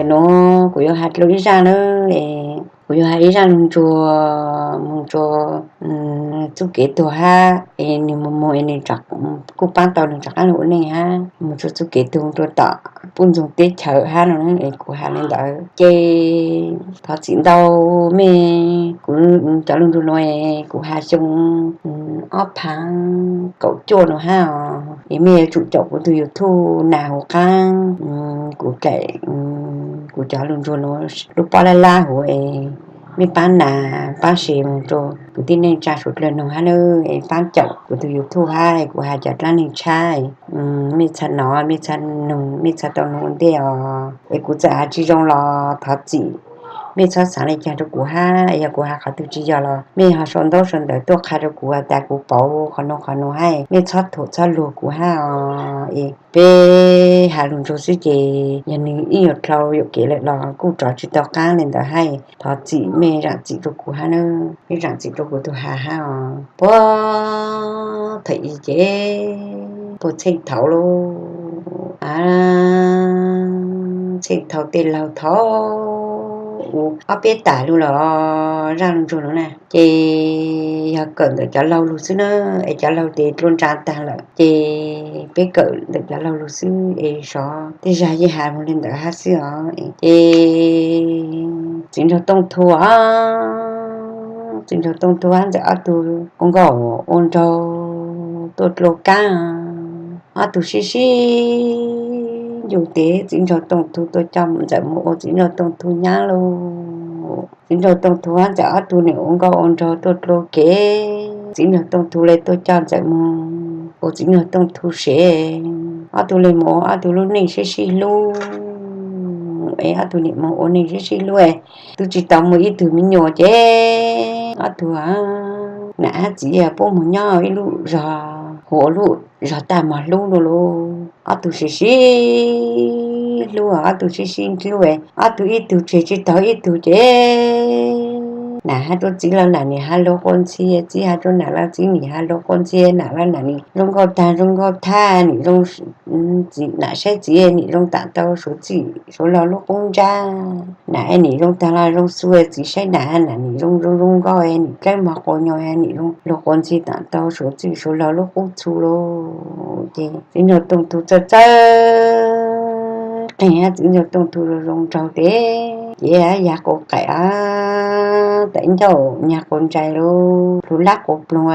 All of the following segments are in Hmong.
Nuav kuv yuav has dlua ib zaaj na, kuv yuav has ib zaaj lug ntsuag moog rua txuj kev tuag hab es nwg moog moog es nwg kuj paab tau nwg rov qaab lug ua neej hab moog rua txuj kev tuag rua tom puj ntxoog teb chaws hab no es kuv has le ntawd ces thov txim ntau mej, kuv cov lug ntsuag nuav kuv has xyoo ob phaav kaum cuaj nuav hab os, es mej yuav tsum caum kuv tug YouTube nas huv qaab, kuv dlaim kuv cov lug ntsuag nuav lub pob lab lab huv es mej paab nas paab share moog rua kwv tij neej tsaa suav dlawg noog hab na, es paab caum kuv tug YouTube hab kuv has cov dlaab neeg tshab mej txhaj nov mej txhaj noog mej txhaj tau noog ua ntej os. Es kuv txawm has tsi zoo los thov txim, mej txhob xaav le caag rua kuv hab, yog kuv has qhov twg tsi yog los mej ho sau ntaub sau ntawv tuaj qha rua kuv has tas kuv pauv qhov nuav qhov nuav hab, mej txhob thuam txhob luag kuv hab os. Es peb has lug ntsuag xwb ces yog nwg ib nyuag dlhau yuam kev lawm los kuj rov tsi tau qaab le ntawd hab, thov txim mej zaam txim rua kuv hab na, mej zaam txim rua kuv tug has hab os. Puag thaum i ces puag txheej thaud lauj, txheej thaud tej laug thaud u ob peb tas lug los zaaj lug ntsuag nuav na ces yog kawm ntawm cov laug lug xwb na, es cov laug tes dlua ntsa taag lawm ces peb kawm ntawm cov laug lug xwb es sov tej zag yeej has moog le ntawd hab xwb os. Ces txiv nraug Tooj Thu os, txiv nraug Tooj Thu hab ntxawm ob tug ua nkauj ua nraug tuaj dlua kaab, ob tug sib sib ncu tes txiv nraug Tooj Thu tuaj coj ntxawm moog ua txiv nraug Tooj Thu nyab lauj. Txiv nraug Tooj Thu hab ntxawm ob tug nwg ua nkauj ua nraug tuaj dlua kev, txiv nraug Tooj Thu le tuaj coj ntxawm moog ua txiv nraug Tooj Thu sev, ob tug le moog ua ob tug lub neej sib sib hlub es ob tug nwg moog ua neej sib sib hlub es tub tsi tau muaj ib tug miv nyuas ces ob tug nam hab txiv puab moog nyob ib lub zog hu ua lub zog Taj Mog Hlub lauj. Ob tug sib sib hlub, ob tug sib sib hlub, ob tug ib tug tseg tsi taug ib tug ces nam hab rua txiv los nam nim has lug quas ntxhi, txiv has rua nam los txiv nim has lug quas ntxhi, nam los nam nim zoo nkauj taag zoo nkauj thab, nim zoo, nam saib txiv nim zoo taam tau suav txim suav laug lub qub ntsab, nam nim zoo taag los zoo xu, txiv saib nam nam nim zoo zoo zoo nkauj, nim dlawb mog quas nyuas, nim zoo lug quas ntxhi taam tau suav txim suav laug lub qub txhu lauj. Ces txiv nraug Tooj Thu txawj txawj qeeg, txiv nraug Tooj Thu zoo zoo nraug tes ces yag quas qaim, tam ncauj nyag quas ntsais lauj, lug lab quas ploog,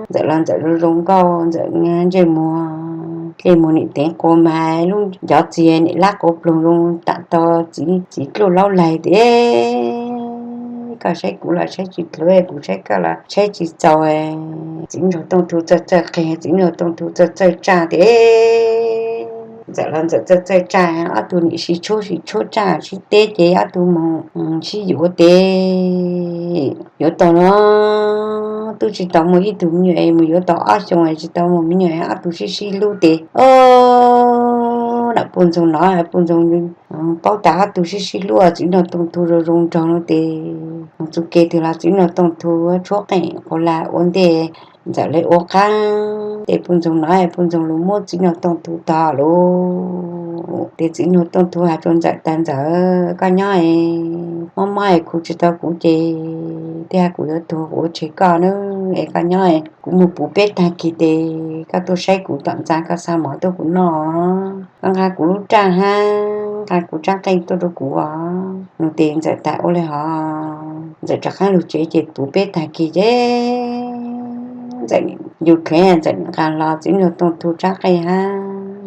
ntxawm los ntxawm zoo zoo nkauj, ntxawm ntsej muag dlej muag nim teev quas mas lub ncov txiag nim lab quas ploog zoo taam tau txiv, txiv dluj laub laig tes koj saib kuv los saib tsi dlhuav, kuv saib koj los saib tsi txaus. Txiv nraug Tooj Thu txawj txawj qeeg, txiv nraug Tooj Thu txawj txawj tsaj tes ntxawm los ntxawm txawj txawj tsaj, ob tug nim sib tshuab sib tshuab tsaj sib teb ces ob tug moog sib yuav tes yuav tau no tub tsi tau muaj ib tug miv nyuas es moog yuav tau ob xyoo tsi tau muaj miv nyuas, ob tug sib sib hlub tes nam puj ntxoog nov, puj ntxoog paub tas ob tug sib sib hlub, txiv nraug Tooj Thu zoo zoo nraug no tes moog txug kev twg los txiv nraug Tooj Thu tshuab qeej quas lag ua ntej, ntxawm le ua qaab tes puj ntxoog nov, puj ntxoog lug muab txiv nraug Tooj Thu tog lauj. Tes txiv nraug Tooj Thu has rua ntxawm tas, ntxawm koj nyob es mob mob es khu tsi tau kuv ces tej zag kuv yuav tuag kuv ua tseg koj na, es koj nyob es kuv moog puv peb tag kis tes koj tuaj saib kuv tom ntxa, koj xa mov tuaj kuv noj, koj nqa kuv lub raj hab nqa kuv tsaab qeej tuaj rua kuv os. Nug tes ntxawm tas ua le hov, ntxawm rov qaab lug tsev ces puv peb tag kis ces ntxawm yug dheev ntxawm nqa los txiv nraug Tooj Thu tsaab qeej hab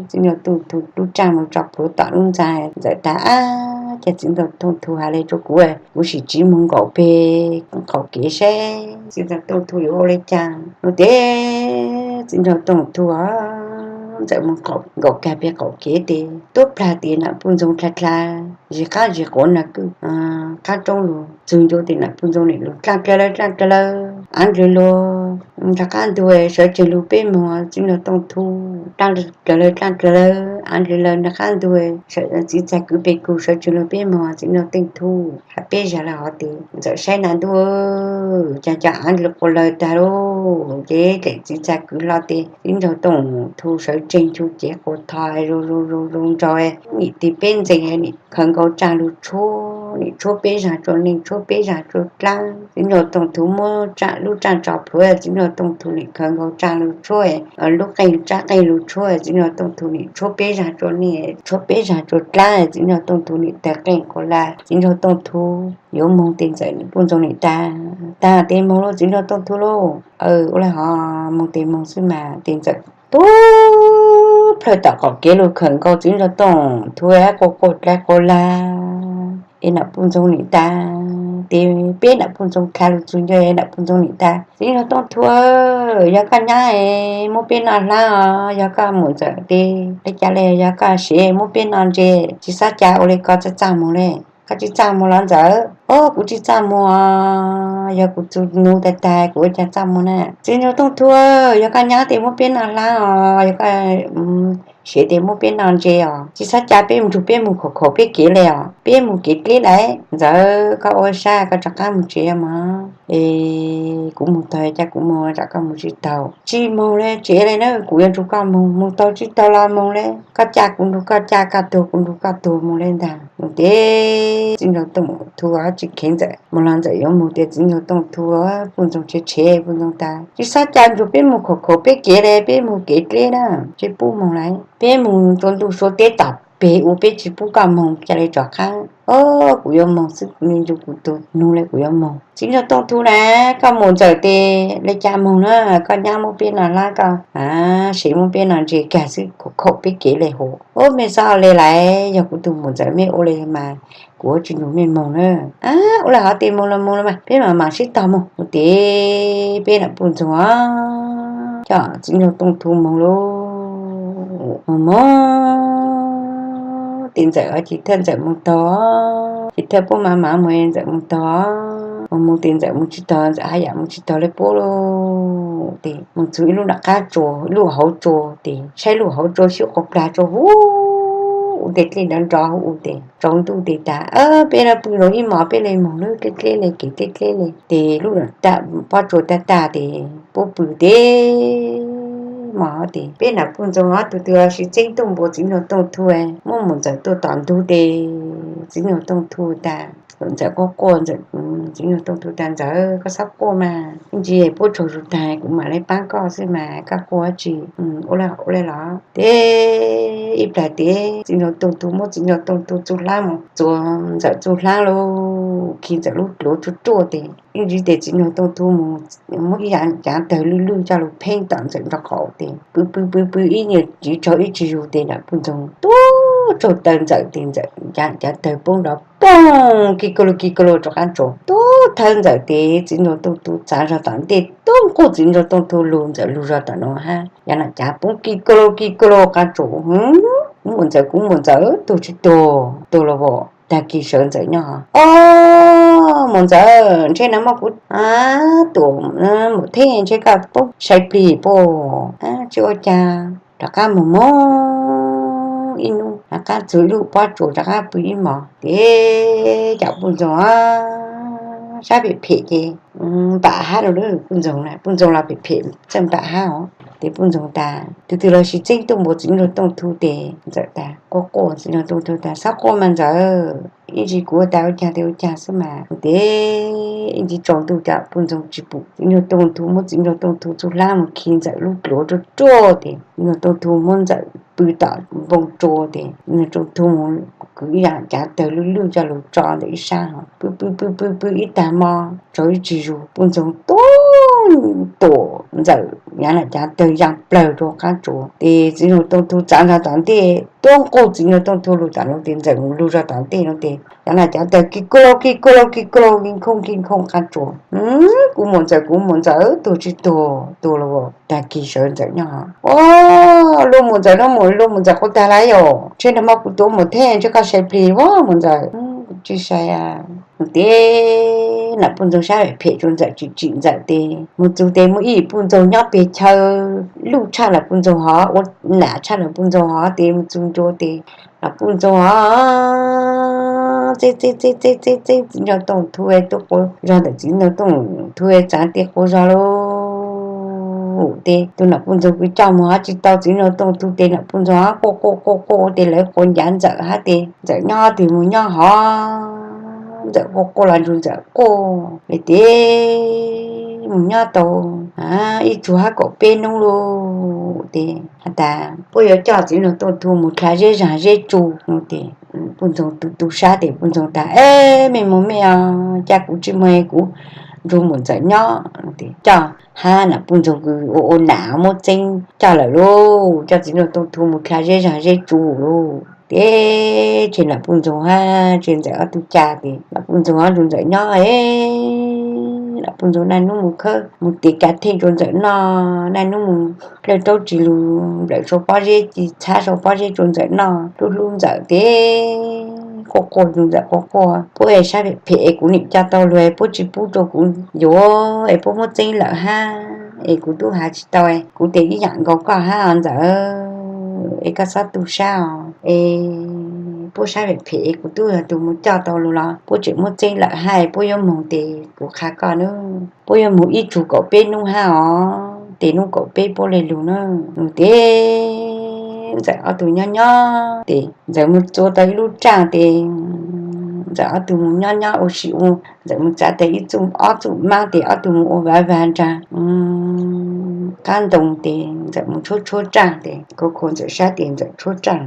txiv nraug Tooj Thu lub raj moog tso plhuav tom lub ntxa. Ntxawm tas, ab, cas txiv nraug Tooj Thu has le rua kuv, kuv sim tsiv moog nkaum peg qaum kev saib txiv nraug Tooj Thu yuav ua le caag no tes txiv nraug Tooj Thu ntxawm moog nkaum kag peg qaum kev tes tuab plag tes nam puj ntxoog dlha dlha zig qab zig quav na kwj qab roob lug txug ncu tes nam puj ntxoog nim lug dlaaj dlawg lawv dlaaj dlawg lawv av ndlwg lug Rov qab ntug sawv tsees lug peb moog, Txiv Nraug Tooj Thu dlaaj dlawg lawm, dlaaj dlawg lawm, av dlawg lawm, rov qab ntug sawv, txiv txag kwv pes kug sawv tsees lug peb moog, Txiv Nraug Tooj Thu has peb zag lawm hov tes Ntxawm saib na ntuj, cas cov av dlawg quas lawg tag lauj. Ces txiv txag kwv hlo tes Txiv Nraug Tooj Thu sawv tsees nchu cev quas tho zoo zoo zoo nraug, nim tig peb ntxees, nim khaws nkaus tsaaj lug tshuab, nim tshuab peb zag tsua neeg, tshuab peb zag tsua dlaab. Txiv Nraug Tooj Thu muab lub tsaaj tso plhuav, Txiv Nraug Tooj Thu nim khaws nkaus tsaaj lug tshuab, lub qeej tsab qeej lug tshuab, Txiv Nraug Tooj Thu nim tshuab peb zag tsua neeg, tshuab peb zag tsua dlaab, Txiv Nraug Tooj Thu nim tawg qeej quas lawg, Txiv Nraug Tooj Thu yuav moog tes Ntxawm puj ntxoog nim tas, tas tes moog lauj Txiv Nraug Tooj Thu lauj. Ua le hov moog tes moog xwb mas tes Ntxawm tub plawg tom qaum kev lug khaws nkaus Txiv Nraug Tooj Thu quas quas dlaab quas lawg, es nam puj ntxoog nim tas, tes peb nam puj ntxoog kha lug txug nco nam puj ntxoog nim tas, Txiv Nraug Tooj Thu, yog koj nyab es muab peb noj hlaab os, yog koj mum Ntxawm tes le cas le, yog koj sev muab peb noj ntse, tsi xob ca ua le koj txaj txaj moog le. Koj tsi txaj moog los Ntxawm? Au, kuv tsi txaj moog, yog kuv txug nug tag tag kuv ua cas txaj moog na. Txiv Nraug Tooj Thu, yog koj nyab tes muab peb noj hlaab os, yog koj sev tes muab peb noj ntse os, tsi xob ca peb nrug peb moog khaum khaum peb kev le os, peb moog kev dleb lawm. Ntxawm, koj ua sab koj rov qab moog tsev mog. Es kuv moog tog, ca kuv moog, tsam koj moog tsi taug. Tsi moog le, tsev le na, kuv yuav nrug koj moog, moog taug tsi taug los moog le. Koj ca kuv nrug koj ca, koj tuag kuv nrug koj tuag, moog le ntag. Moog tes Txiv Nraug Tooj Thu tsi kheev Ntxawm moog los Ntxawm yuav moog tes Txiv Nraug Tooj Thu puj ntxoog tshev tshev puj ntxoog tas, tsi xob ca nrug peb moog khaum khaum peb kev le, peb moog kev dleb na, tsi pub moog lawm. Peb moog rua ntuj sua teb tom peg ua, peb tsi pub koj moog, ca le rov qab. Au, kuv yuav moog xwb, kuv nrug kuv tug nug le kuv yuav moog. Txiv Nraug Tooj Thu na, koj mum Ntxawm tes le cas moog na, koj nyab muab peb noj hlaab, koj sev muab peb noj ntse kag xwb, khaum khaum peb kev le hov. Au, mej xob le lawm, yog kuv tug mum Ntxawm mej ua le mas kuv yuav tsi nrug mej moog na. Ua le hov tes moog los moog le mas, peb mam mam sib tog moog. Moog tes peb nam puj ntxoog coj Txiv Nraug Tooj Thu moog lauj. Moog moog tes Ntxawm, ces thawj Ntxawm moog tog, ces thawj puab mam mam moog, Ntxawm moog tog. Moog moog tes Ntxawm moog tsi tog, Ntxawm haj yam moog tsi tog le puab lauj. Tes moog txug ib lub nram qab tsua, ib lub hauv tsua, tes saib lub hauv tsua xyub quas plag tsua huv, ua tes dlej nrov nrov huv tes tsaus ntuj tes tas, peb pw lug ib mos peb le moog lub dlej dleb le kev dlej dleb le. Tes lub pob tsua tag tag tes puab pw tes mos tes peb nam puj ntxoog ob tug twg los sib txeeb tuaj npua Txiv Nraug Tooj Thu, muab mum Ntxawm tua tom ntug tes Txiv Nraug Tooj Thu tas, Ntxawm quaj quaj, Txiv Nraug Tooj Thu tas, Ntxawm koj xob quaj mas, ib ntsis puab tsaug zug tag kuv mam le paab koj xwb mas koj quaj tsi. Ua le los tes ib plag tes Txiv Nraug Tooj Thu muab Txiv Nraug Tooj Thu txuj hlaab moog txuas Ntxawm txuj hlaab lauj, khi Ntxawm lub dluav ruaj ruaj tes ib ntsis tes Txiv Nraug Tooj Thu moog muab ib yaam caav tawg lwj lwj coj lug pheej tom Ntxawm nraub qaum tes pw pw pw pw ib nyuag tsiv tsaug ib tsig zug tes nam puj ntxoog tuab tsaug taw Ntxawm tes Ntxawm caav tawg poob nrov poog ki ko lu ki ko lu rov qaab tsuas tuab thawb Ntxawm tes Txiv Nraug Tooj Thu txav zog tom ntej tuab nquj Txiv Nraug Tooj Thu lug Ntxawm lug zog tom nuav hab yav nam caav poob ki ko lu ki ko lu qaab tsuas. Kuv mum Ntxawm, kuv mum Ntxawm, tuag tsi tuag, tuag los as. Tag kis sawv Ntxawm nyob hov, Au, mum Ntxawm, ntshe nag hmo kuv tuam mum theej ntshe koj poob sai plig puas, tsi ua cas. Rov qaab moog moog ib nub rov qaab txug ib lub pob tsuas rov qaab pw ib mos tes cov puj ntxoog sab phem phem ces npam hab lug, puj ntxoog, puj ntxoog los phem phem txawj npam hab os. Tes puj ntxoog tas, tug twg los sib txeeb tuaj npua Txiv Nraug Tooj Thu tes Ntxawm tas, quaj quaj, Txiv Nraug Tooj Thu tas, Xob quaj mas Ntxawm, ib ntsis kuv ua tas ua caag tes ua caag xwb mas. Tes ib ntsis tsaus ntuj cov puj ntxoog tsi pum, Txiv Nraug Tooj Thu muab Txiv Nraug Tooj Thu txuj hlaab moog khi Ntxawm lub dluav ruaj ruaj tes Txiv Nraug Tooj Thu muab Ntxawm pw tom npoo tsua tes Txiv Nraug Tooj Thu moog kwv ib yaam caav tawg lwj lwj coj lug tso ntawm ib sab hov pw pw pw pw pw ib tag hmo tsaug ib tsig zug puj ntxoog tuab tuam Ntxawm yav nam caav tawg yaa plawg rua qaab tsuas tes Txiv Nraug Tooj Thu txav zog tom ntej tuab nquj Txiv Nraug Tooj Thu lug tom nuav tes Ntxawm lug zog tom ntej nuav tes yav nam caav tawg ki ko lu ki ko lu ki ko lu ki nkhooj ki nkhooj qaab tsuas. Kuv mum Ntxawm, kuv mum Ntxawm, tuag tsi tuag, tuag los as. Tag kis sawv Ntxawm nyob hov, Au, lub mum Ntxawm, lub mum, lub mum Ntxawm quaj tag lawm yom, ntshe nag hmo kuv tuam mum theej ntshe koj sai plig as mum Ntxawm. Tsi sai as. Tes Nam Puj Ntxoog sab phem phem rua Ntxawm, tsim tsim Ntxawm tes mus txug tes muaj ib yim puj ntxoog nyob peg chaw luj tshaj Nam Puj Ntxoog hov, ua nam tshaj Nam Puj Ntxoog hov tes mus txug ntua tes Nam Puj Ntxoog hov txeb txeb txeb txeb txeb txeb Txiv Nraug Tooj Thu tuaj quas zog ntawm Txiv Nraug Tooj Thu txav tes quas zog lauj. Tes tug Nam Puj Ntxoog kws coj mus hov tsi tau Txiv Nraug Tooj Thu tes Nam Puj Ntxoog hov quaj quaj quaj quaj tes lawv quas ncav Ntxawm hab tes Ntxawm nyob twg mus nyob hov, Ntxawm quaj quaj los nrug Ntxawm quaj le tes mus nyob tau ib tsug hab kaum peb nub lauj. Tes has tas puab yuav coj Txiv Nraug Tooj Thu mus dlha zeb zag zeb tsu no tes Puj Ntxoog tu tu sab tes Puj Ntxoog tas, Eb, mej moog mej os, ca kuv tsi moog kuv nrug mum Ntxawm nyob. Tes coj hab Nam Puj Ntxoog kws ua ua nam muab txeeb coj lawm lauj, coj Txiv Nraug Tooj Thu mus dlha zeb zag zeb tsu lauj. Tes tseg Nam Puj Ntxoog hab tseg Ntxawm ob tug ca tes Nam Puj Ntxoog hab nrug Ntxawm nyob es Nam Puj Ntxoog naj nub mus khawb mus tes kav theej rua Ntxawm noj, naj nub mus dlawb raub ris lug nplawm sau pob zeb ci txhab sau pob zeb rua Ntxawm noj, hlub hlub Ntxawm tes quaj quaj nrug Ntxawm quaj quaj, Puab es sab phem phem es kuv nim coj tau lug es puab tsi pub rua kuv yuav es puab muab txeeb lawm hab es kuv tub has tsi tau es kuv tes ib yaam nkaus koj hab os Ntxawm, es koj txhob tu sab os es puab sab phem phem es kuv tub yog tug mus coj tau lug los puab tseem muab txeeb lawm hab es puab yuav moog tes kuv qha koj nub, puab yuav moog ib tsug kaum peb nub hab os, tes nub kaum peb puab le lug nub. Nug tes Ntxawm ob tug nyob nyob tes Ntxawm mus txua tau ib lub raaj tes Ntxawm ob tug mus nyob nyob ua si ua, Ntxawm mus txav tau ib txuj ob txuj mab tes ob tug mus ua vav vag nraag qab ntoo tes Ntxawm mus tshuab tshuab raaj tes khua khua Ntxawm sab tes Ntxawm tshuab raaj.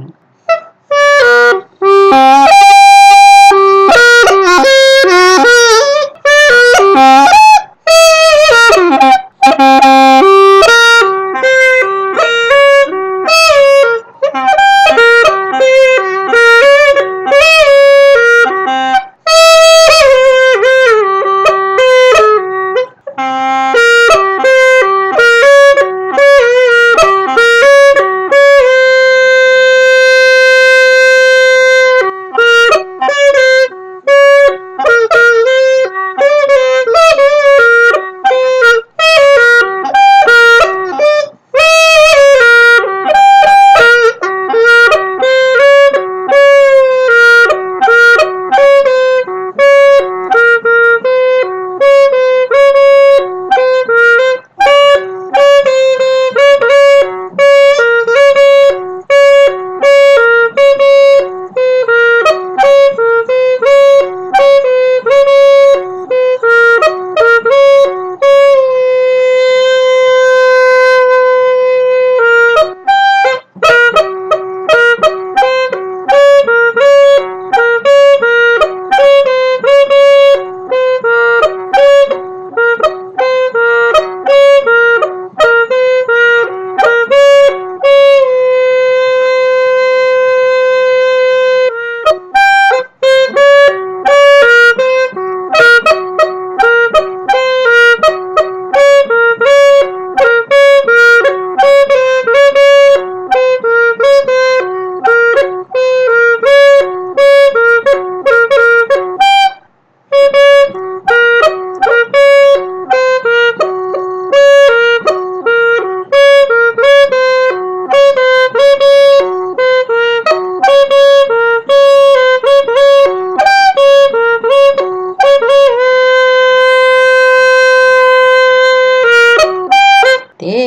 Tes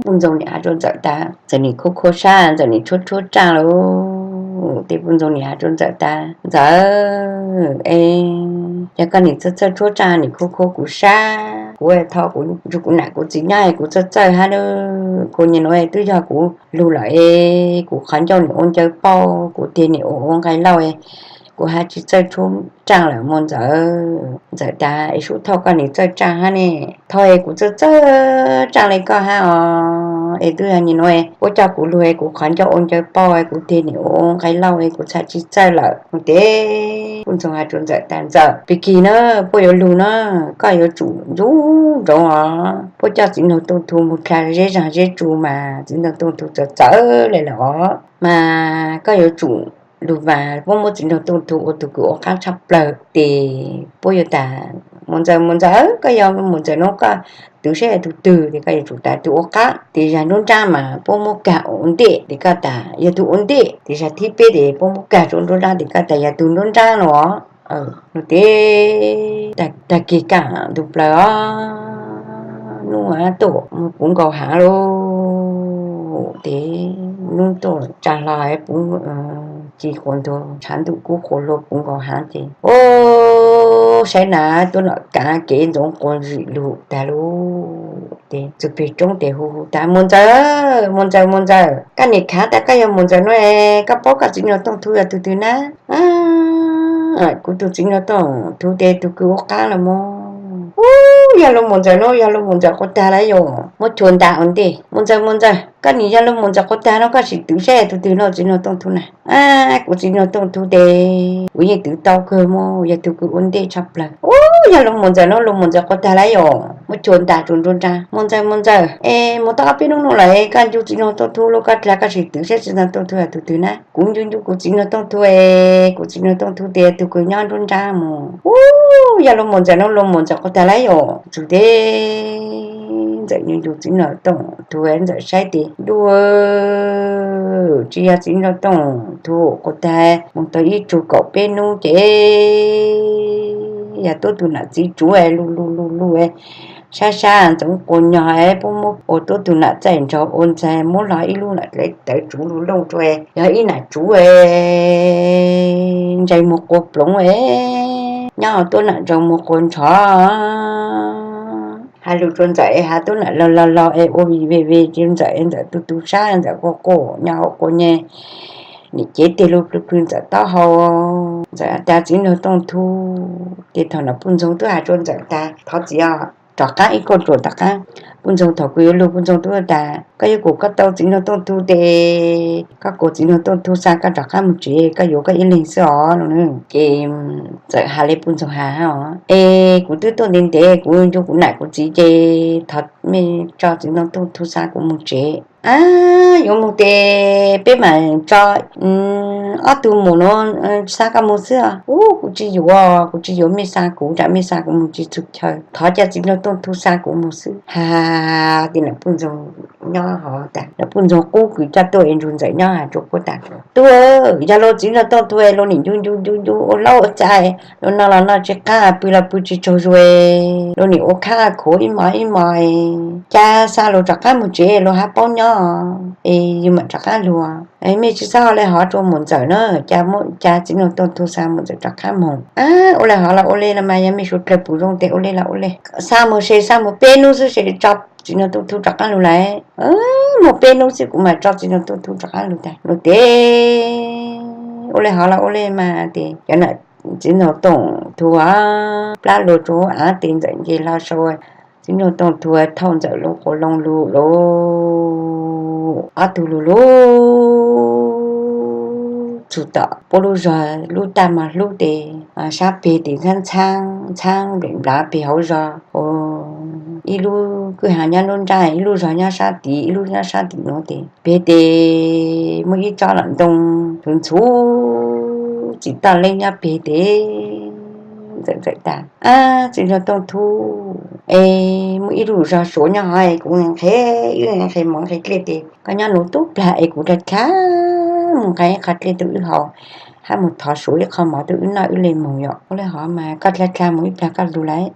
Puj Ntxoog nim has rua Ntxawm tas, Ntxawm nim khua khua sab, Ntxawm nim tshuab tshuab raaj lauj. Tes Puj Ntxoog nim has rua Ntxawm tas, Ntxawm, es yog koj nim txawj txawj tshuab raaj nim khua khua kuv sab, kuv thov kuv nrug kuv nam kuv txiv nyob es kuv txawj txawj hab nub, kuv nyam nuav twb yog kuv lug lawm es kuv qhov ncauj nim ua ncaws pauj, kuv teg nim ua ua nqaij lauj es kuv has tsi txawj tshuab raaj lawm mog Ntxawm. Ntxawm tas, Es sub thauj koj nim txawj raaj hab ne, thov es kuv txawj txawj raaj le koj hab os, es twb yog nyam nuav es puab coj kuv lug es kuv qhov ncauj ua ncaws pauj es kuv teg nim ua ua nqaij lauj es kuv txhad tsi txawj lawm. Tes Puj Ntxoog has rua Ntxawm tas, Ntxawm, pig kig na, puab yuav lug na, koj yuav tsum ncu ntsoov os, puab coj Txiv Nraug Tooj Thu mus dlha zeb zag zeb tsu mas Txiv Nraug Tooj Thu txawv txawv le lawm os, mas koj yuav tsum lug vas, puab muab Txiv Nraug Tooj Thu ua tug kws ua qaab tshaj plawg. Tes puab yuav tas, Muam Ntxawm, Muam Ntxawm, koj yog Muam Ntxawm nuav koj twv saib yog tug twg, tes koj yuav tsum tas tug ua qaab. Tes zag nruab nraab mas puab muab kag ua ntej, tes koj tas yog tug ua ntej. Tes zag thib peb tes puab muab kag rua nruab nraab, tes koj tas yog tug nruab nraab nuav. Nuav tes tag kis kaj ntug plaws os, nub tuaj puv nkaus haav lug, tes nub tuaj tsa hlo puv ci quas ntuag, tshav ntuj kub quas luag puv nkaus haav ces, o, saib na, tuab nom kav kev ntxoov quas zim lug tag lug. Tes txug peg roob tes hu hu tas, Muam Ntxawm, Muam Ntxawm, Muam Ntxawm, koj nim khav tas koj yog Muam Ntxawm nuav, koj paub koj Txiv Nraug Tooj Thu yog tug twg na? Kuv tug Txiv Nraug Tooj Thu tes tug kws ua qaab lug mog. U, yog lug Muam Ntxawm nuav, yog lug Muam Ntxawm quas tag lawm yom. Muab chua nta ua ntej, Muam Ntxawm, Muam Ntxawm, koj nim yog lug Muam Ntxawm quas tag nuav, koj sim twv saib tug twg nuav, Txiv Nraug Tooj Thu na? Kuv Txiv Nraug Tooj Thu tes kuv yeej twv tau kawg mog, yog tug kws ua ntej tshaj plawg. U, yog lug Muam Ntxawm nuav, lug Muam Ntxawm quas tag lawm yom. Muab chua nta rua nruab nraab, Muam Ntxawm, Muam Ntxawm, es mus tau ob peb nub nuav lawm, koj ncu Txiv Nraug Tooj Thu lug, koj dlaag koj sim twv saib Txiv Nraug Tooj Thu yog tug twg na? Kuv ncu ncu kuv Txiv Nraug Tooj Thu es kuv Txiv Nraug Tooj Thu tes tug kws nyob nruab nraab mog. U, yog lug Muam Ntxawm nuav, lug Muam Ntxawm quas tag lawm yom. Txug tes Ntxawm ncu ncu Txiv Nraug Tooj Thu, Ntxawm saib tes, Ntuj, tsis yog Txiv Nraug Tooj Thu quas tag, moog tau ib tsug kaum peb nub ces yog tuab tug nam txiv tsuv lug lug lug lug, sab sab ntxoov quas nyog, puab muab ua tuab tug nam txaij nraug ua ntxhais, muab hlo ib lub nam tawv tsuv lug looj rua, yog ib nam tsuv ntsais muag quas ploov, nyob tuab nam ntsais muag quas ntsho. Has lug rua Ntxawm es has tuab nam laug laug laug es ua vim ve ve rua Ntxawm es Ntxawm tu tu sab, Ntxawm quas quas nyob hauv quas nyeg, nim cev teg lug plw plw Ntxawm taub hau. Ntxawm tas Txiv Nraug Tooj Thu, ces thaum no Puj Ntxoog twb has rua Ntxawm tas, Thov txiv os, rov qaab ib kauj ruam tom qaab. Puj Ntxoog thaum kws yuav lug Puj Ntxoog twb tas, Koj yuav kuas koj tau Txiv Nraug Tooj Thu tes koj kuas Txiv Nraug Tooj Thu xa koj rov qaab moog tsev, koj yuav koj ib leeg xwb os no. Ces Ntxawm has le Puj Ntxoog has os, Es kuv twb tuaj ntev ntev, kuv ncu kuv nam kuv txiv ces thov mej tso Txiv Nraug Tooj Thu xa kuv moog tsev. A, yuav moog tes peb maam tso ob tug muam nuav xa koj moog xwb os. U, kuv tsis yuav, kuv tsis yuav mej xa kuv, tsam mej xa kuv moog tsis txug chaw. Thov ca Txiv Nraug Tooj Thu xa kuv moog xwb. Ha, tes nam Puj Ntxoog nyob hov tas, nam Puj Ntxoog qub kws coj tuaj es nrug Ntxawm nyob has rua puab tas, Tub, yog lug Txiv Nraug Tooj Thu es lug nim ncu ncu ncu ncu ua laub ua txais, lug no los no tsis qab, pw los pw tsis tsaug zug, lug nim ua khab khuav ib mos ib mos, ca xa lug rov qaab moog tsev lug hab paub nyob es yug maam rov qaab lug. Mej tsis xob ua le hov rua muam Ntxawm na, ca muab ca Txiv Nraug Tooj Thu xa muam Ntxawm rov qaab moog. A, ua le hov los ua le los mas, yog mej suav dlawg pum zoo tes ua le los ua le. Xa moog se xa moog peb nub xwb se tso Txiv Nraug Tooj Thu rov qaab lug lawm. Moog peb nub xwb kuv maam tso Txiv Nraug Tooj Thu rov qaab lug tag. Lug tes ua le hov los ua le mas tes cov nam Txiv Nraug Tooj Thu plab lug rua av tes Ntxawm nce hlo sau, Txiv Nraug Tooj Thu thauj Ntxawm lub quas loo lug lug, ob tug lug lug txug tom puab lub zog lub taj mog hlub tes, sab peg tes ntxhaab ntxhaab nplav peg hauv zog, ib lub kwj ha nyob nruab nrab, ib lub zog nyob sab tid, ib lub nyob sab tim nuav tes peg tes muaj ib tsob lam ntoo ntxhuv ntxhuv txim toj leeb nyob peg tes Ntxawm txawm tas, A, Txiv Nraug Tooj Thu, es muaj ib lub zog suav nyob hov, kuv nqhes wb nqhes mov nqhes dlej tes koj nyob nuav tub plag es kuv dlha dlha moog nqa ib qho dlej rua wb haus, hab moog thov suav ib qho mov rua wb noj wb le moog yom. Ua le hov mas koj dlha dlha moog ib plag koj lug lawm.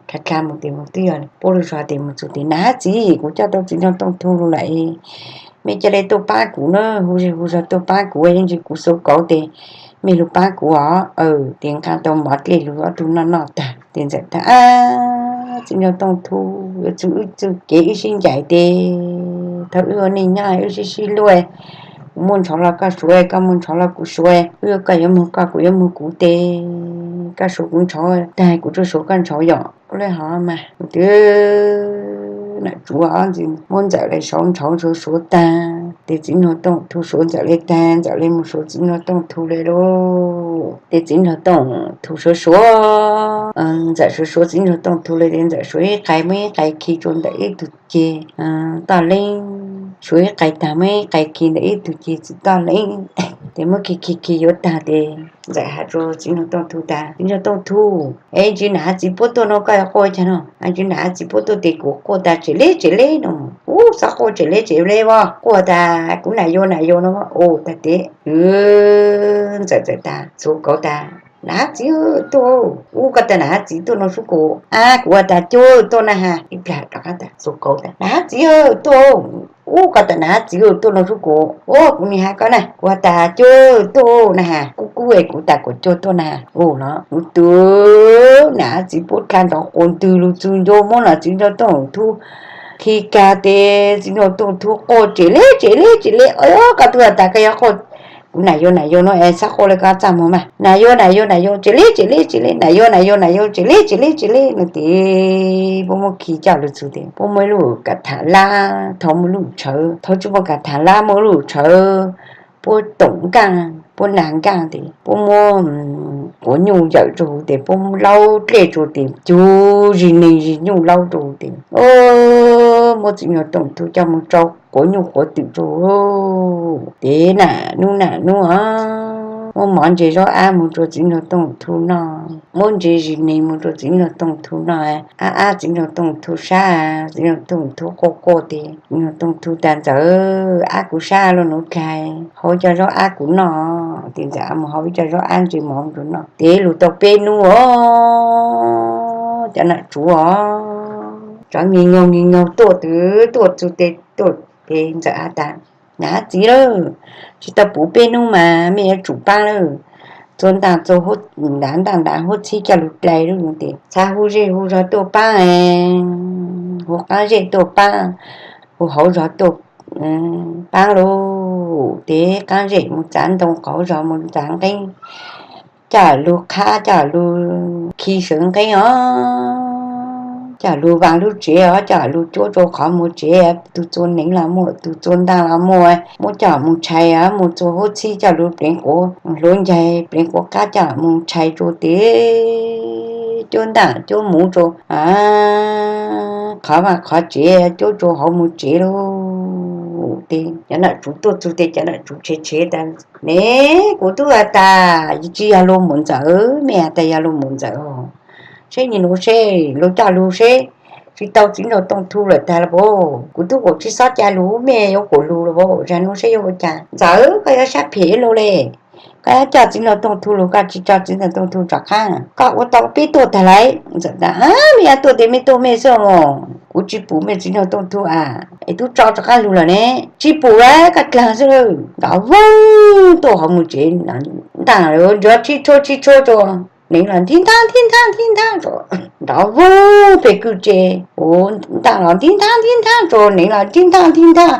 Dlha dlha moog tes moog twb yog puab lub zog tes moog txug tes, Nam hab txiv, kuv coj tau Txiv Nraug Tooj Thu lug lawm, mej ca le tuaj pab kuv na, hu zej hu zog tuaj pab kuv, yeej tsis kuv xuv kauv tes mej lug pab kuv os. Tes nqa tau mov dlej lug ob tug noj noj tag tes Ntxawm tas, A, Txiv Nraug Tooj Thu, yuav txug wb txuj kev wb sib ncaim tes thaum wb ua neej nyob wb sib sib hlub, kuv muaj ntshauv los koj suav, koj muaj ntshauv los kuv suav, wb, koj yuav moog koj, kuv yuav moog kuv tes koj suav kuv ntshauv tag kuv tsuas suav koj ntshauv yom. Ua le hov mas tes nam tsuav ob ntxwg muab Ntxawm le suav ntshauv suav suav tag tes Txiv Nraug Tooj Thu suav Ntxawm le tag, Ntxawm le moog suav Txiv Nraug Tooj Thu le lug. Tes Txiv Nraug Tooj Thu suav suav Ntxawm, suav suav Txiv Nraug Tooj Thu le tes Ntxawm suav ib qais muab ib qais khi rua Ntxawm ib tug ceg toj leeb. Suav ib qais tag muab ib qais khi ntawm ib tug ceg txim toj leeb, ces muab khi khi khi yuav tag ces Ntxawm has rua Txiv Nraug Tooj Thu tas, Txiv Nraug Tooj Thu, es ntsis nam hav txiv puab tuaj no koj yuav quaj caag no? Ntsis nam hav txiv puab tuaj tes kuv quaj tas tsem leb tsem leb no. Ub, txhob quaj tsem leb tsem leb as, quaj tas kuv nam yau nam yau no ua tag tes. Ntxawm txawm tas, txhuv kauv tas, nam hav txiv tuaj, ub koj tas nam hav txiv tuaj no sub kuv, ab kuv has tas cuag tuaj na has, ib plag rov qab tas txhuv kauv tas nam hav txiv tuaj, ub koj tas nam hav txiv tuaj no sub kuv, ub kuv nim has koj na, kuv has tas cuag tuaj na has, kub kub es kuv tas kuv cuag tuaj na has, ub no kuv tus nam hav txiv puab dlha nrov quas ntwg lug txug ntua muab nam Txiv Nraug Tooj Thu khi kag tes Txiv Nraug Tooj Thu quaj tsem leb tsem leb tsem leb, o koj tub has tas koj yuav quaj, kuv nam yau nam yau no es txhob quaj le koj txaj muag mas, nam yau nam yau nam yau tsem leb tsem leb tsem leb, nam yau nam yau nam yau tsem leb tsem leb tsem leb no tes puab muab khi coj lug txug tes puab muaj ib lub kav tham lab, thaum muaj lub tshawv, thaum tsis muaj kav tham lab muaj lub tshawv, puab toom nkaaj puab nag nkaaj tes puab muab quav nyuj yawm rua huv tes puab muab laub dlej rua tes cug zig neeg zig nyuj laub rua huv tes, o muab Txiv Nraug Tooj Thu coj moog tsau quav nyuj quav twm rua huv tes nam nub nam nub o muab mov ntse zaub ab moog rua Txiv Nraug Tooj Thu noj, muab ntse zig neeg moog rua Txiv Nraug Tooj Thu noj, ab ab Txiv Nraug Tooj Thu sab, Txiv Nraug Tooj Thu quaj quaj tes Txiv Nraug Tooj Thu tas Ntxawm, ab kuv sab lug nuav dlha, hau cov zaub ab kuv noj. Tes Ntxawm moog hau ib co zaub ab ntse mov rua noj tes lug tau peb nub o cov nam tsuv o tsov nki nkaug nki nkaug tuaj twg tuaj txug tes tuaj tes Ntxawm has tas, nam hav txiv lawm, tsis tau puv peb nub mas mej yuav tsum paab lawm, txua ntaaj txua huab, ntaaj ntaaj huab txhib coj lug dlai lub tes txha hu zej hu zog tuaj paab, hu qaab zej tuaj paab, hu hauv zog tuaj paab lug tes qaab zej moog txav ntoo, qauv zog moog txav nqeeb, coj lug qhab, coj lug khi sawv nqeeb o, coj lug vaam lub tsev o, coj lug cuab rua qhov muag tsev, tug txua neev los muaj, tug txua ntaaj los muaj, muab coj moog tshai o, muab txua huab txhib coj lug pleev quav, hluav ncaig pleev quav qab coj moog tshai rua tes cuab ntaaj cuab muv rua qhov vaaj qhov tsev, cuab rua hauv muag tsev lug tes cov nam tsuv tuaj txug tes cov nam tsuv tshev tshev tas, ne kuv tub has tas tsis yog lug muam Ntxawm, mej has tas yog lug muam Ntxawm, seb nim nuav seb lug coj lug seb tsis tau Txiv Nraug Tooj Thu lawm tag los puas, kuv tub kuam tsis xob cai lug, mej yuav kuam lug los puas, zag nuav seb yuav ua cas. Ntxawm, koj yuav sab phem lug le, koj yuav coj Txiv Nraug Tooj Thu lug, koj tsis tso Txiv Nraug Tooj Thu rov qaab, koj ua tau peb tuaj tag lawm. Ntxawm tas, mej yuav tuaj tes mej tuaj mej xwb mog, kuv tsis pum mej Txiv Nraug Tooj Thu a, es tub tso rov qaab lug lawm ne. Tsis pum lawm, koj dlaag xwb lawm. Nrov voog tuaj hauv muag tsev, ntaaj nrov tsis tshua tsis tshua rua, neev los nthib nthab nthib nthab nthib nthab rua, nrov voog peg kwj tse, ntaaj los nthib nthab nthib nthab rua, neev los nthib nthab nthib nthab,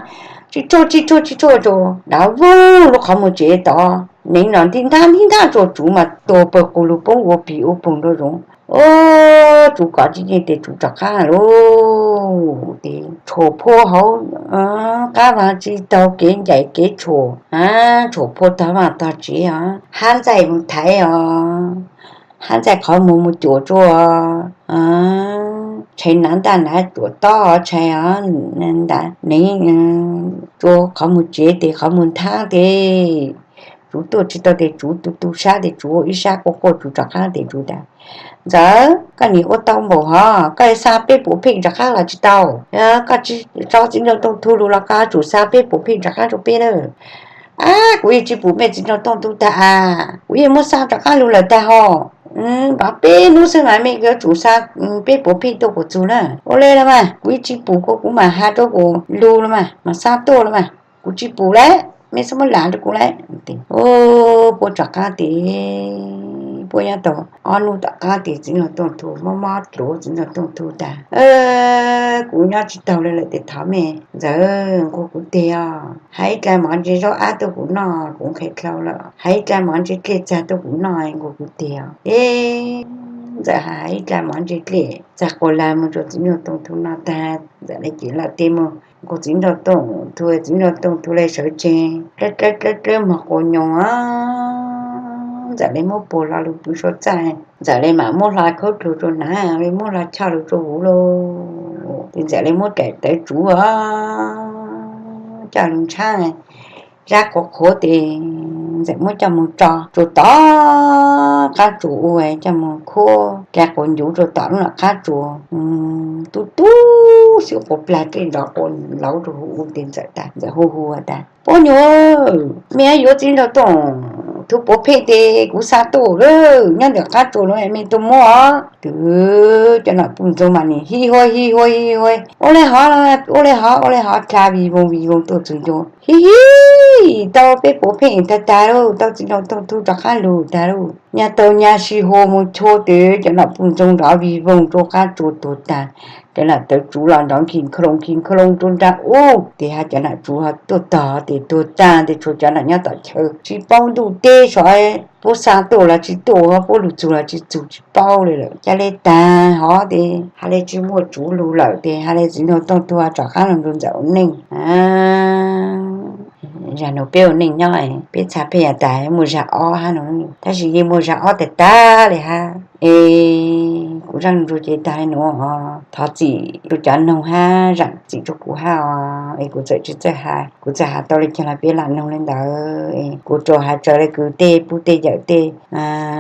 tsis tshua tsis tshua tsis tshua rua, nrov voog lub qhov muag tsev tod, neev los nthib nthab nthib nthab rua, tsuv mas tuag pawg qus lug poob ua pig ua poog rua zoov. Ub, tsuv kov tsis yeej tes tsuv rov qaab lug tes tshuam phua hauv qab vaag tsis taug kev ncaim kev tshuam, tshuam phua tog vaaj tog tsev os, hab ntxaij moog thaiv os, hab ntxaij qhov muag moog cuam rua, tshai nav ntaj nav cuam tob tshai os, neev rua qhov muag tsev tes qhov muag nthab tes tsuv tuaj tsis tau tes tsuv tu tu sab tes tsuv ua ib sab quaj quaj tsuv rov qaab tes tsuv tas, Ntxawm, koj nim ua tau npaum hov, koj xa peb puas pheej rov qaab los tsis tau? Koj tsis tso Txiv Nraug Tooj Thu lug los koj yuav tsum xa peb puas pheej rov qaab rua peb lawm. Ab, kuv yeej tsis pum mej Txiv Nraug Tooj Thu tag a, kuv yeej muab xa rov qaab lug lawm tag hov. Nrov peb nub xwb mas mej yuav tsum xa peb puas pheej tuaj kuas txug na. Ua le los mas, kuv yeej tsis pum kuv, kuv mam has rua kuas lug los mas, mam xa tuaj los mas. Kuv tsis pum lawm, mej txhob muab lam rua kuv lawm. Ub, puab rov qaab tes, puab nyob tau ob nub tom qaab tes Txiv Nraug Tooj Thu mob mob dluav Txiv Nraug Tooj Thu tas, kuv nyob tsis taug le lawm tes thov mej Ntxawm nquag kuv teg os, hais ib dlaim mov ntse zaub ab tuaj kuv noj, kuv nqhis dlhau lawm, hais ib dlaim mov ntse dlej txag tuaj kuv noj, nquag kuv teg os. Eb, Ntxawm hais ib dlaim mov ntse dlej txag quas lag moog rua Txiv Nraug Tooj Thu noj tag, Ntxawm le ces lawm tes moog nquag Txiv Nraug Tooj Thu, Txiv Nraug Tooj Thu le sawv tseg dlawb dlawb dlawb mog quas nyoos os. Ntxawm le muab puag hlo lug pw suav txaj, Ntxawm le mam muab hlo khaub dluag rua hnav, le muab hlo choj lug rua huv lauj. Tes Ntxawm le muab daim tawv tsuv os, coj lug ntshab zab qhuav qhuav tes Ntxawm muab coj moog tso rua tom qaab tsuas ua, coj moog khuab dlaa quas ncuv rua tom lub nram qaab tsuas. Tub tub xwb quas plag dlej nrov quas lauv rua huv u tes Ntxawm tas, Ntxawm hu hu tas, Puab nyuam, mej yuav Txiv Nraug Tooj Thu puav pheej tes kuv xa tuaj lawm, nyob ntawm qaab tsuas nuav mej tuaj muab os. Tus cov nom puj ntxoog mas nim hi huav hi huav hi huav, ua le hov, ua le hov, ua le hov, dlha vij voog vij voog tuaj txug ncua, hi hi, tau peb puav pheej tag tag lauj, tau Txiv Nraug Tooj Thu rov qaab lug tag lauj. Nyaj tau nyaj sib hu moog chua tes cov nom puj ntxoog nrov vij voog rua qaab tsuas tuag tag. Cov nom tawv tsuv los nrov nkig nkloog nkig nkloog rua nraag ub tes hab cov nom tsuv ho tuaj tog tes tuag tag tes tshuav cov nom nyob tom chaw tsi paub ntuj teb sov puab xa tuaj los tsi tuaj, puab lug txug los tsi txug tsi paub le lawm. Ca le taag hov tes has le tsi muaj tsuv lug lawm tes has le Txiv Nraug Tooj Thu rov qaab lug nrug Ntxawm ua neej. Zag nuav peb ua neej nyob peb txha pheej yav tas muaj zag ob hab nuav, tab sis yeej muaj zag ob tag tag le hab. Es kuv zaaj nrua ces taag le nuav, thov txim rua cov noog hab zaam txim rua kuv hab os, es kuv txawm tsi txawj has, kuv txawm has tau le caag los peb lam noog le ntawd. Es kuv rua has tsawg le kws tej pub tej yawm tej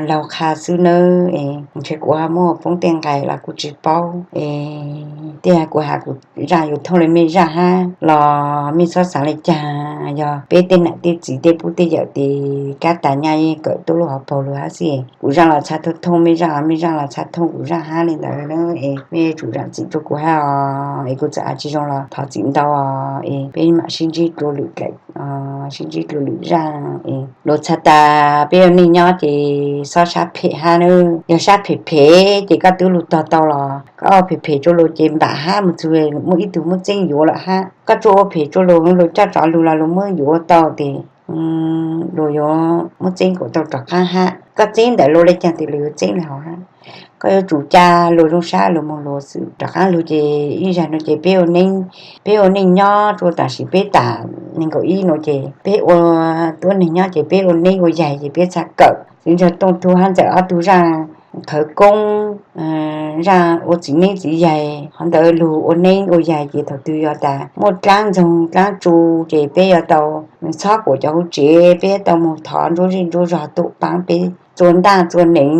laug qha xwb nawb, es ntshe kuv ho muab poob tej nqai los kuj tsi paub. Es tej kuv has kuv zaaj yuav thooj le mej zaaj hab los mej txhob xaav le caag, yog peb tej nam tej txiv tej pub tej yawm tes kab tas nyaj yeej kawm tuab lub hauv paug lug hab xwb. Kuv zaaj los txha thooj thooj mej zaaj, mej zaaj los txha thooj kuv zaaj hab le ntawd na. Es mej tsum zaam txim rua kuv hab os, es kuv txawm has tsi zoo los thov txim ntau os, es peb mam sib ntsib dlua lwm, sib ntsib dlua lwm zaaj. Es luag txhais tas peb ua neej nyob ces xob sab phem hab nawb, yog sab phem phem ces koj twb lug tog tau los koj ua phem phem rua luag ces npam hab mus txug muaj ib tug muab txeeb yuav lawm hab. Koj tsuas ua phem rua luag, luag coj rov lug los luag muab yuav tau tes luag yuav muab txeeb kuas tau rov qaab hab. Koj txeeb ntawm luag le caag tes luag yuav txeeb le hov hab. Koj yuav tsum ca luag zoo sab luag moog luag xwb rov qaab lug ces ib zag nuav ces peb ua neej, peb ua neej nyob rua tam sim peb tas neeg nkaum ib nuav ces peb ua tuab neeg nyob ces peb ua neej ua yaig ces peb txha kawm Txiv Nraug Tooj Thu hab Ntxawm ob tug zaaj khawv koob, zaaj ua txiv neeb txiv yaig. Qhov ntawd lug ua neeb ua yaig ces thaum twg yog tas muaj dlaab ntxoog dlaab tsu ces peb yuav tau txhob kuam cov huv tsev, peb tau moog thov nruab zej nruab zog tuaj paab peb txua ntaj txua neeb,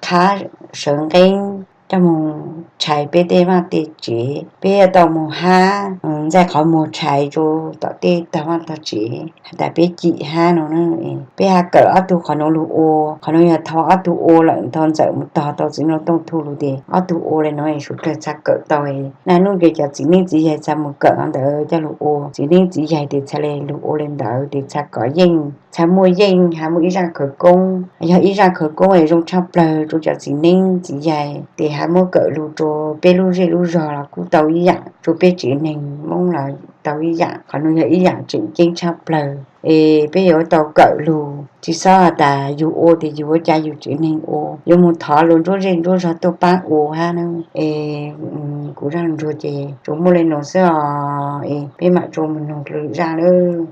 qhab sawv nqeeb coj moog tshais peb tej vaaj tej tsev, peb yuav tau moog hab ntxaij qhov muag tshais rua tom tej tog vaaj tog tsev has tas peb cim hab nuav. Peb has kawm ob tug qhov nuav lug ua, qhov nuav yog thaum ob tug ua lawm thaum Ntxawm mus tog tau Txiv Nraug Tooj Thu lug tes ob tug ua le nuav suav dlawg txha kawm tau. Naj nub ces cov txiv neeb txiv yaig txha mus kawm qhov ntawd coj lug ua, txiv neeb txiv yaig tes txha le lug ua le ntawd tes txha kov yeej, txha muaj yeej, has muaj ib zaaj khawv koob, yog ib zaaj khawv koob es zoo tshaj plawg rua cov txiv neeb txiv yaig tes has muab kawm lug rua peb lub zej lub zog los kuj tau ib yaam, rua peb tsev neeg Moob los tau ib yaam. Qhov nuav yog ib yaam tseem ceeb tshaj plawg es peb yuav tau kawm lug, tsi xob has tas yug ua tes yug ua cas yug tsev neeg ua, yuav moog thov luag nruab zej nruab zog tuaj paab ua hab na. Es kuv zaaj nrua ces tsuas muaj le nuav xwb os, es peb mam tsuas moog noog lwm zaaj nawb.